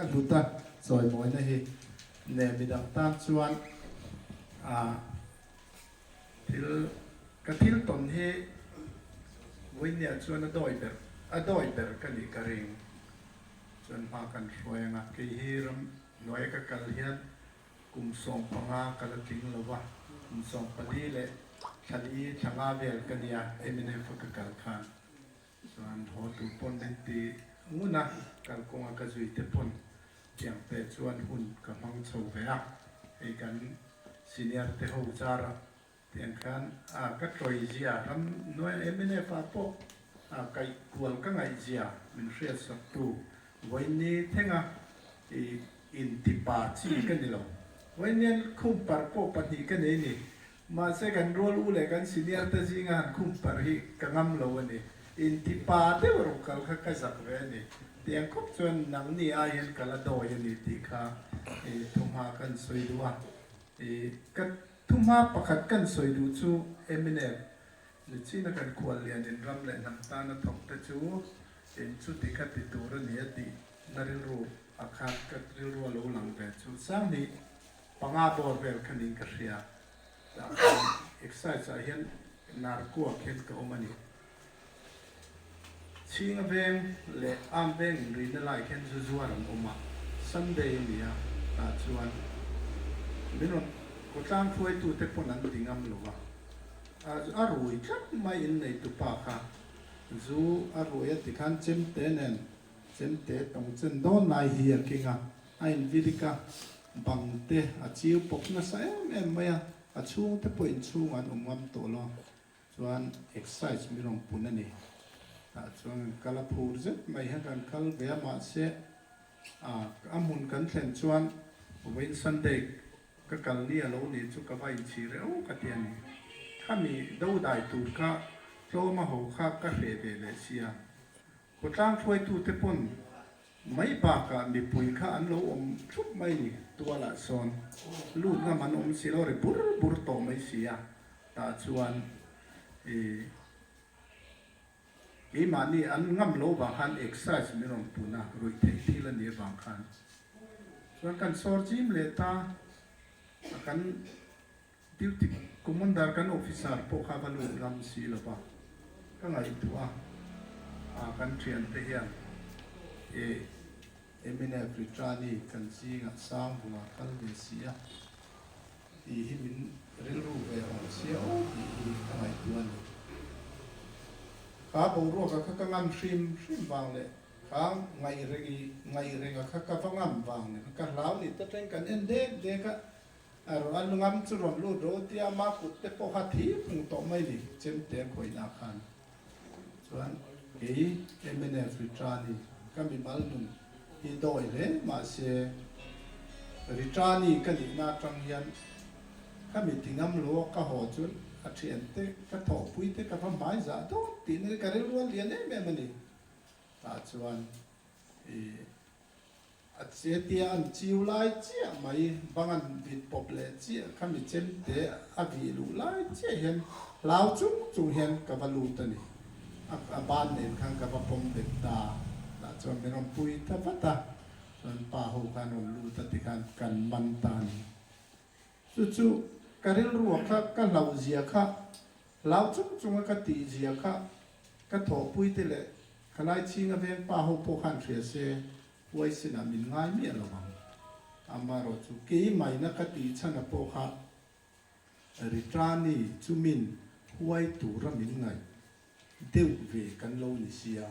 Ka hlut a, chawimawina hi neh midang tan chuan ah thil ka thil tawn hi vawinia chuan a dawi ber a dawi ber ka nih ka ring chuan hma kan hruai ang a, kei hi ram hnuaia ka kal hian kum 15 ka la tling lo va, kum 14 leh thla li thla nga vel ka nia mnf a ka kal khan. Chuan haw tur pawn min ti ngun a, kalkawnga ka zui te pawn tiang te chuan hun ka hmang chho ve a, hei kan senior te ho char a tiang khan a ka tawi zia ram hnuai mnf ah pawh a kaih kual ka ngaih zia min hriat sak tu vawiin thenga i inti pa chi ka ni lo. Vawiin hian khum par pawh pahnih ka nei ni. Mahse kan rual u leh kan senior te zinga han khum parh hi ka ngam lo a ni. Inti pa deuh rawh kal kha ka zak ve a ni. Tiang khawp chuan nangni ai hian ka la dawi a ni tih kha i thuhma kan sawi duh a. I ka thuhma pakhat kan sawi duh chu mnf Nichina kan khual lian in ram leh hnam tana thawk te chu in chuti kha ti tur a ni a tih na rilru a khan ka rilru a lo lang ve chu Sanghnih Panga bawr vel kha niin ka hria. Tah khan exercise ah hian Narkua khian ka awm a ni. Chhinga veng leh Am veng inrina lai khian zu zuar an awm a, Sunday a ni a, tah chuan min rawn khawtlang hruaitute pawn an ti ngam lo va, a rui tlat mai inneitupa kha zu a rui a ti khan chemte nen chemte tawng chen dawn lai hi a keng a. A invilik a, bang te a chiu pawp nasa em em mai a, a chhung te pawh inchhung an awm ngam tawh lo chuan excise mi rawn pun a ni. Tah chuan kan kal a phur zet mai hian kan kal ve a, mahse a a hmun kan thlen chuan vawiin Sunday ka kal ni a lo nih chu ka va inchhir reuh ka ti a ni. Khami dodai tur kha tlawma ho kha ka hreh ve leh sia, khawtlang hruaitute pawn Mai bakah mipui kha an lo awm thup mai ni, tualah sawn lut ngam an awm si lo ri bur bur tawh mai si a, tah chuan i keimahni an ngam lo vang khan excise min rawn pun a, ruih theih thil a nih avang khan chuan kan sawr chim leh ta a kan Duty Commander kan officer pawh kha va lut ngam si lo va, ka ngaihtuah a, a kan thiante hian e mnf Ritrani kan zingah Sangvunga kal ve si a tih hi min rilru ve awm sia aw tih hi ka ngaihtuah a ni. Kha boruaka kha ka ngam hrim hrim vang leh kha ngaihrengi ngaihrenga kha ka va ngam vang ni ka hlau ni te thleng kan en dek dek a, A rawn ngam chu rawn lut ro tia ama kut te pawh kha thi phung tawh mai ni chemte a khawihna khan chuan kei mnf Ritrani ka mimal nun hi dawi hle mahse Ritrani ka nihna atang hian ka mi ti ngam lo a ka haw chuan a thiante ka thawhpui te ka va hmai zah dawn tihna hi ka rilru a lian em em a ni tah chuan i A che tia an chiu lai chiah mai, bang an vit pawp leh chiah kha mi chemte a vih luh lai chiah hian hlau chung chung hian ka va lut a ni. A ban nen khan ka va pawm bet ta, tah chuan min rawn pui ta vat a, chuan pa ho khan rawn lut a tikhan kan man ta a ni. Chu chu ka rilrua kha ka hlauh zia kha, hlau chung chunga ka tih zia kha ka thawhpui te leh Khalai chhinga veng pa ho pawh khan hria se huaisinah min ngai miah lo ang. Amaherawh chu keimaina ka tih chhana pawh kha Ritrani chu min huai tura min ngaih deuh ve kan lo ni sia.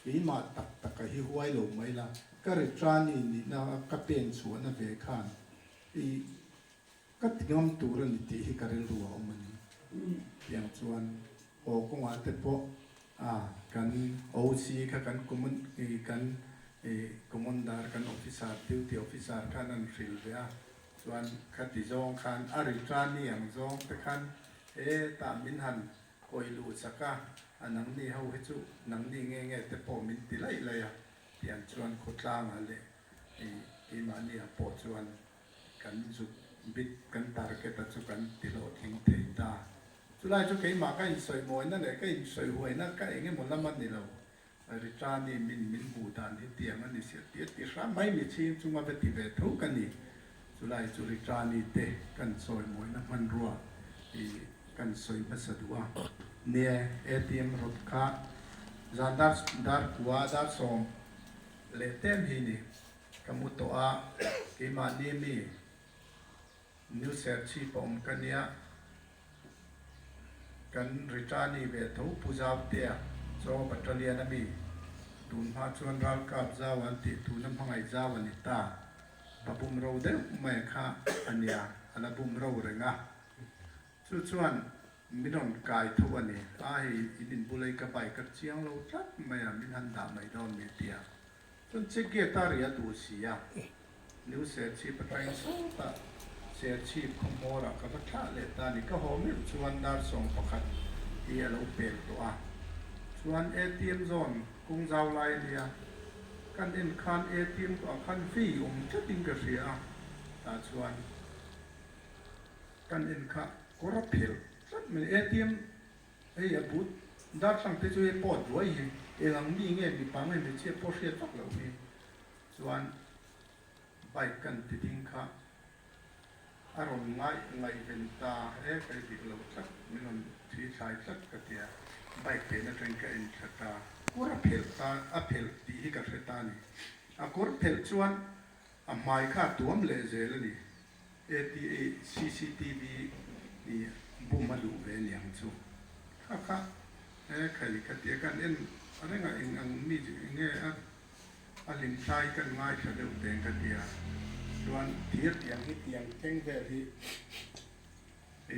Keimah tak taka hi huai lo mai la, ka Ritrani nihna ka pen chhuahna ve khan i Ka ti ngam tur a ni tih hi ka rilru a awm a ni. Tiang chuan haw kawngah te pawh a kan OC kha kan common kan commander kan officer duty officer khan an hrilh ve a, chuan khati zawng khan a return-i ang zawng te khan hetah min han kawih luh chak a, a nangni ho hi chu nangni nge nge te pawh min ti laih laih a, tiang chuan khawtlangah leh keimahni ah pawh chuan Kan zuk bit kan target a chu kan ti hlawhtling thei ta. Chulai chu keimah ka insawi mawina leh ka insawi huaina ka eng emaw lam a ni lo. Ritani min min hmuh dan hi tiang a ni sia tih a ti hram mai mi chhing chunga va ti ve tho ka ni. Chulai chu Ritani te kan chawimawina hmanrua i kan sawi hmasa duh a. Nia, ATM rawt kha zan dar dar kua dar 10 leh tem hi ni ka mu tawh a, keimahni mi New Serchhip a awm ka nia. Kan Ritani ve tho Pu Zautea chaw battalion a mi tun hma chuan ralkap zau an tih tuna hmangaih zau a ni ta. Pa bum ro deuh mai kha a nia, a la bum ro reng a. Chu chuan min rawn kai tho a ni. A hei in inbulei ka bike a chiang lo tlat mai a, min han dah mai dawn mi tia. Chuan check gate a ri a duh si a, New Serchhip atangin sawtah Serchhip khaw hmawrah ka va thlah leh ta a ni. Ka haw meuh chuan dar 11 hi a lo pel tawh a. Chuan ATM zawn kawng zau lai a nia, kan en khan ATM ah khan vei awm tlatin ka hria a, tah chuan kan en kha kawr a phelh tlat mai. ATM Hei a but darthlang te chu hei pawt ruai hi eng ang mi nge mipa nge hmeichhia pawh hriat vak loh hi chuan bike kan ti ding kha a rawn ngaih ngaihven ta e ka i dik lo tlat min rawn thi thlai tlat ka tia bike phen atangin ka en thla ta kawr a phelh ta a phelh tih hi ka hre ta a ni a kawr phelh chuan a hmai kha a tuam leh zel a ni. ATA cctv hi bum a duh ve niang chu. Kha kha e khai ka tia kan en reng a eng ang mi chu enge a a hlim thlai kan ngaithla deuh teng ka tia chuan thir tiang hi tiang keng vel hi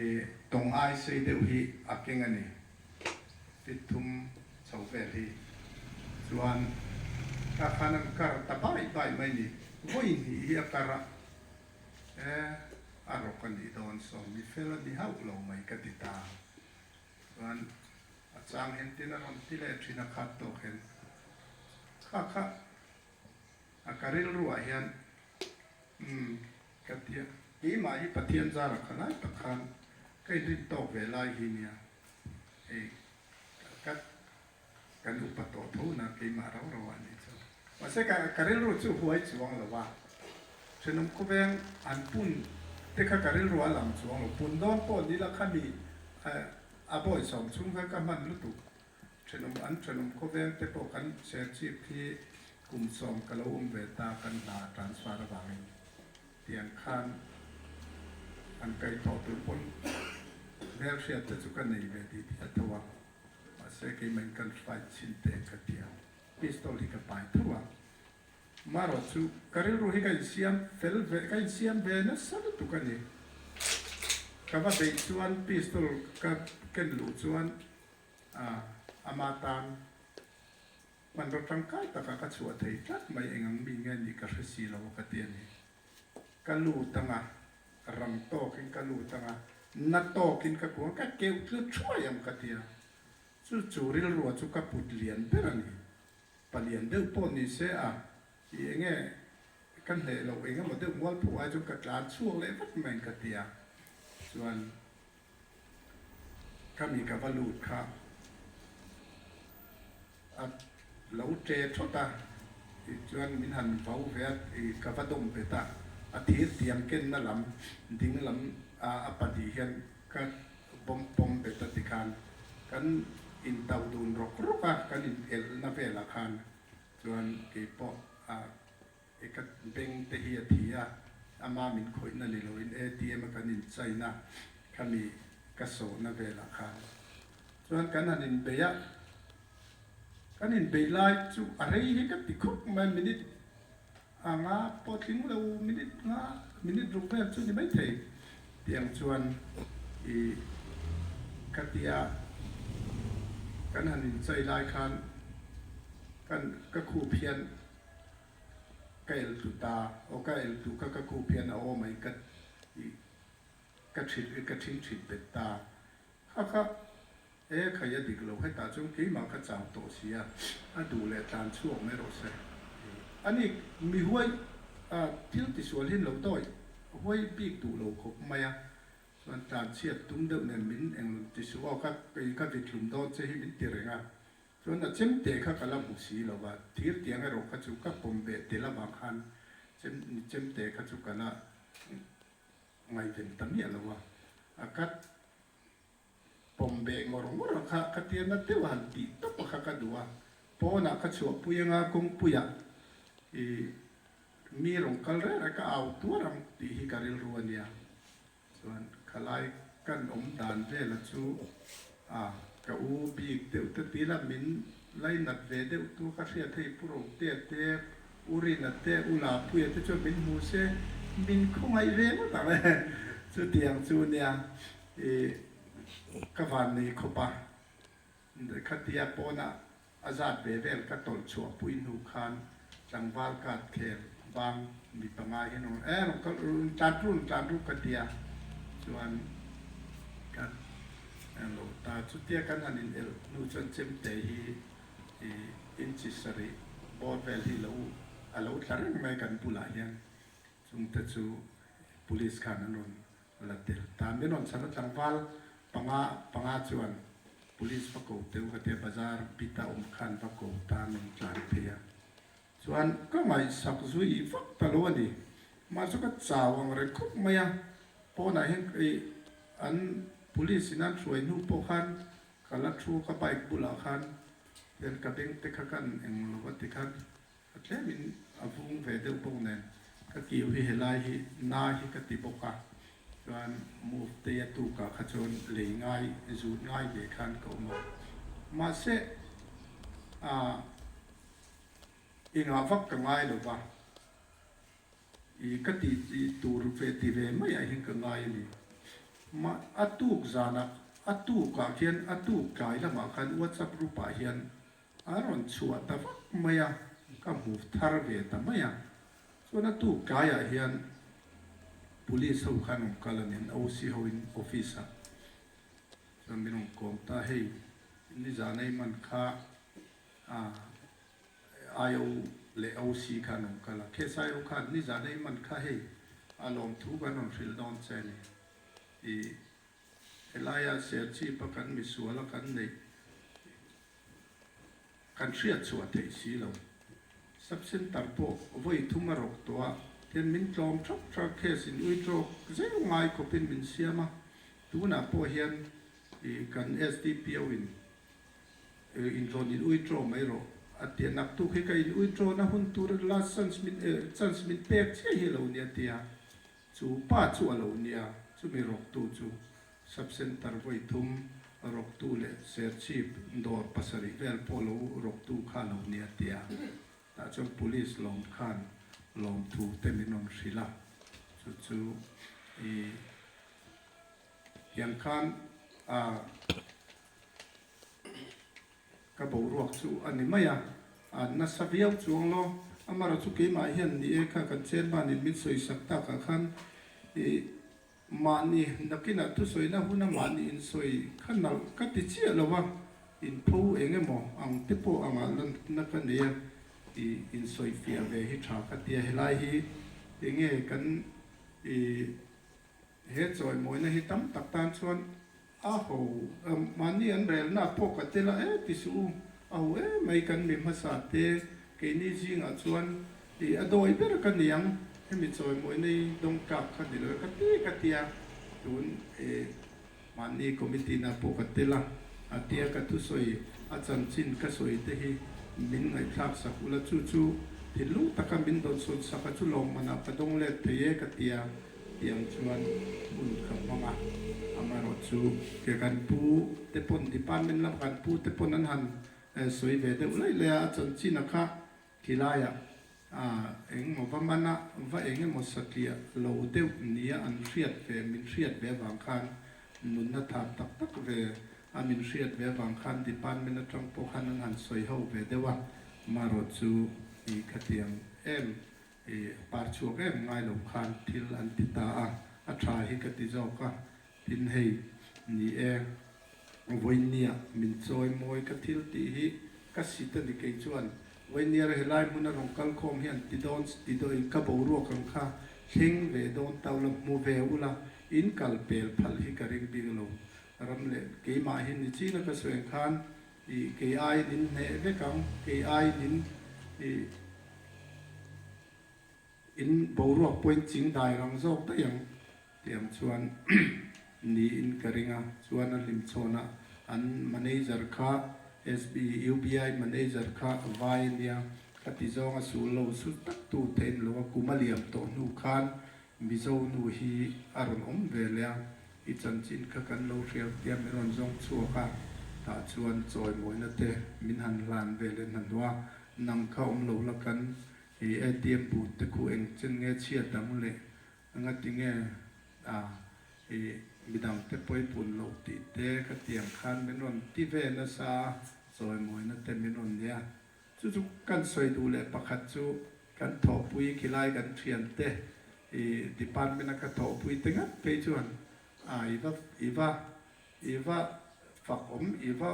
e tawng ai sei deuh hi a keng a ni fit thum chho vel hi chuan kha khan an kar ta bai bai mai ni vawi hnih hi a kar a. E, a rawk a nih dawn sawn mi fel a ni hauh lo mai ka ti ta. Chuan a chang hian tin a rawn ti leh thin a khat tawk hian kha kha a ka rilruah hian umm ka ti a, keimah hi Pathian zara kha lai tak khan ka inrin tawk ve lai hi nia hei ka Kan upa tawh tho na keimah rau rau ah nih chu. Mahse ka ka rilru chu huai chuang lo a, thenawm khawveng an pun te kha ka rilru a lang chuang lo. Pun dawn pawh ni la khami a bawi sawm chhung kha ka hman lutuk. Thenawm an thenawm khawveng te pawh kan Serchhip khi kum 10 ka lo awm ve ta kan hna transfer avangin tiang khan an kaihthawh tur pawn hmelhriat te chu ka nei ve tih tih a tho a. Mahse keimahin kan fight chhin teh ka ti a, pistol hi ka pai tho a. Marawh chu ka rilru hi ka insiam fel ve, ka insiam ve nasa lutuk a ni. Ka va beih chuan pistol ka ken luh chuan ama tan hmanraw tangkai takah ka chhuah thei tlat mai, eng ang mi nge nih ka hre si lo a ka ti a ni. Ka lut ang a, rang tawkin ka lut ang a, na tawkin ka kuang, ka keuh tlu thuai ang ka ti a. Chu chu rilrua chu ka put lian ber a ni. Palian deuh pawh ni se a, i enge ka hneh loh eng emaw deuh mualpho ai chuan ka tlan chhuak leh vat mai ka ti a. Chuan ka mi ka va lut kha. A lo ṭe thawt a, tichuan min han vau ve a, ka va dawm bet a, a thir tiang kenna lam ding lam a pahnih hian ka bawm pawm bet a tikhan kan intauh dun rawk rawk a, kan in elhna velah khan chuan keipawh a ka beng te hi a thi a, ama min khawihna ni loin ATM a kan inchaina khami ka sawhna velah khan Chuan kan han inbeih a, kan inbeih lai chu a rei hi ka ti khawp mai, minute a nga pawh tling lo, minute nga, minute ruk vel chu ni maithei tiang chuan i ka tia kan han inchai lai khan kan ka khup hian ka el tlu ta, aw ka el tlu kha ka khup hian a aw mai ka i ka thit ka thing thit bet ta. Kha kha e khai a dik lo hetah chuan keimah ka chau tawh si a, a duh leh tlan chhuak mai rawh se. A ni, mi huai a thil tisual hi lo dawi huai bik duh lo khawp mai a, chuan tlan chhiat tum deuh nen min eng tisuh aw ka kei ka vithlum dawn che hi min ti reng a. Chuan a chemte kha ka la hmu si lo va, thir tiang erawh kha chu ka pawm beh tel avang khan chem chemte kha chu ka la ngaihven ta miah lo a. A ka pawm beh ngawr ngawr a kha ka tia na deuh a han tih tawp a kha ka duh a. Pawnah ka chhuahpui anga kawngpuiah ih mi rawn kal reng reng ka au tuar ang tih hi ka rilru a nia. Chuan khalai kan awm dan vela chu a ka u bik deuh te tila min lainat ve deuh tu ka hriat hei Pu Rotea te, U Rina te, U Lapuia te chuan min hmu se min khawngaih ve ngawt ang e. Chutiang chu nia i ka van nei khawp a, khatia pawnah A zat ve vel ka tawlh chhuah pui hnu khan tlangval kat khel bang mi panga hian rawn e rawn kal rawn tlan ru rawn tlan ru ka tia chuan ka lo ta chutia kan han in elh hnu chuan chemte hi i inchi sarih bawr vel hi lo a lo tla reng mai kan bulah hian chungte chu police khan an rawn la tel ta. Min rawn chhan a tlangval panga panga chuan Police va ko teu ka tia bazar bit a awm khan va ko ta min tlan phei a. Chuan ka ngaihsak zui vak ta lo a ni. Mah chu ka chau ang reng khawp mai a. Pawnah hian ih an police in an hruai hnu pawh khan ka la thu ka bike bulah khan hian ka beng te kha kan eng lo a ti khan Ka tlemin a vung ve deuh bawk nen ka kiu hi helai hi na hi ka ti bawk a, chuan move te a tukah kha chuan lei ngai zut ngai ve khan ka awm a, mahse ah engah vak ka ngai lo va, i ka ti tur ve ti ve maiah hian ka ngai a ni. Mah a tuk zanah a tukah khian a tuk tlai lamah khan WhatsApp group ah hian A rawn chhuah ta vak mai a, ka hmu thar ve ta mai a. Chuan a tuk tlaiah hian Police ho khan rawn kal a nen OC ho in office ah chuan min rawn kawm ta, hei nizan ei man kha IO leh OC khan rawn kal a, case IO khan nizan ei man kha hei a lawmthu kan rawn hrilh dawn che a ni i Helaia Serchhip-a kan misuala kan neih kan hriat chhuah theih si lo. Sub Centre pawh vawi thum a rawk tawh a, tian min tlawm thap thap case in uitrawk zel ngai khawpin min siam a, tunah pawh hian kan SDPO in inrawn in uitraw mai rawh a ti a, naktuk hi ka in uitrawna hun tur last chance min chance min pek chiah hi a lo nia tia. Chu pa chu a lo nia, chumi rawktu chu Sub Centre vawi thum rawktu leh Serchhip dawr pasarih vel pawh lo rawktu kha a lo nia tia. Tah chuan Police lawm khan lawmthu te min rawn hrilh a, chu chu i hian khan a. Ka boruak chu a ni mai a, a nasa viau chuang lo. Amara chu keimah hian ni e kha kan chairman in min sawisak takah khan i mahni nakinah thusawina huna mahni insawi kha nalh ka ti chiah lo a, inpho eng emaw ang te pawh angah lanna ka nei a, i insawifiah ve hi tha ka ti a, helai hi enge kan i He chawimawina hi tam tak tan chuan a ho mahni an relna pawh ka tel a e ti suh u, a ho em mai kan mi hmasa te keini zingah chuan i a dawi ber ka ni ang, hemi chawimawina hi dawng tlak kha ni lo e ka ti ka tia tun e mahni committee na pawh ka tel a, a tia ka thusawi a chanchin ka sawi te hi min ngaihthlak sak ula chu chu thinlung taka min dawnsawn sak a chu lawmmanah ka dawng let thei e ka tia. Tiang chuan hun ka hmang a, amaherawh chu ke kan pu te pawn department lam kan pu te pawn an han sawi ve deuh laih laih a, a chanchin a kha khilaiah eng emaw va man a, va eng emaw satliah lo deuh nia an hriat ve, min hriat ve avang khan nunna thap tak tak ve a min hriat ve avang khan department atang pawh khan an han sawi ho ve deuh a, amaherawh chu i khatiang em I par chhuak em ngai lo khan thil an ti ta a, a tha hi ka ti zawk a, tin hei ni e, vawinia min chawi mawi ka thil tih hi ka sit a ni kei chuan vawinia helai hmuna rawn kal khawm hian ti dawn ti dawn ka boruak ang kha thleng ve dawn ta ula hmu ve ula in kal pel phalh hi ka ring bik lo ram leh keimah hi ni china ka sawi ang khan. I kei aiin in hneh vek ang, kei aiin in i in boruak pawhin ching dai rang zawk daih ang tih ang chuan niin ka ring a. Chuan a hlimchhawn a an manager kha SB UBI manager kha vai a nia, ka ti zawng a sul lo su tak tu thein lo a kum a liam tawh hnu khan Mizo nu hi a rawn awm ve leh a, i chanchin kha kan lo hriau tia min rawn zawng chhuak a, tah chuan chawimawina te min han hlan ve leh hnahnawh a, nang kha awm lo la kan i ATM booth te khu eng chen nge chhiat ang leh ngati nge a i midang te pawipun loh tih te ka tiang khan min rawn ti ve nasa a, chawimawina te min rawn nei a. Chu chu kan sawi duh leh pakhat chu kan thawhpui khilai kan thiante i department a ka thawhpui te ngat phei chuan a i va i va i va fak awm i va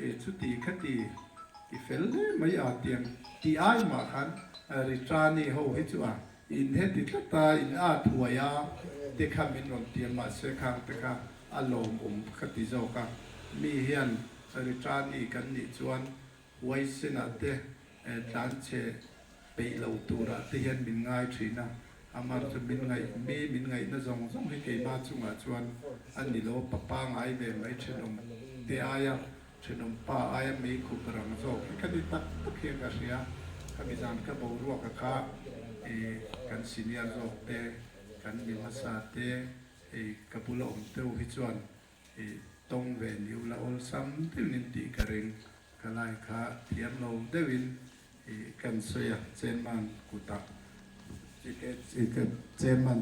i chuti khati i fel hle mai a tiang tih ai mah khan Ritrani ho hi chu a in heti tlat a in at huai a te kha min rawn ti a mahse khang te kha a lawmawm ka ti zawk a mi hian Ritrani kan nih chuan Huaisenah te tlanchhe peih lo turah te hian min ngai thin a, amar chu min ngaih mi min ngaihna zawng zawng hi keimah chungah chuan a ni lo, papa ngai ve mai thenawm te aia thenawm pa aia mei khup rang zawk hi ka ni tak tak hian ka hria, khami zan ka boruak a kha kan senior zawk te kan mi hmasa te ka bula awm teuh hi chuan I tawng ve ni ula awlsam deuhin tih ka ring. Ka lai kha thiam lo deuhin i kan sawi a, chairman kutah chairman.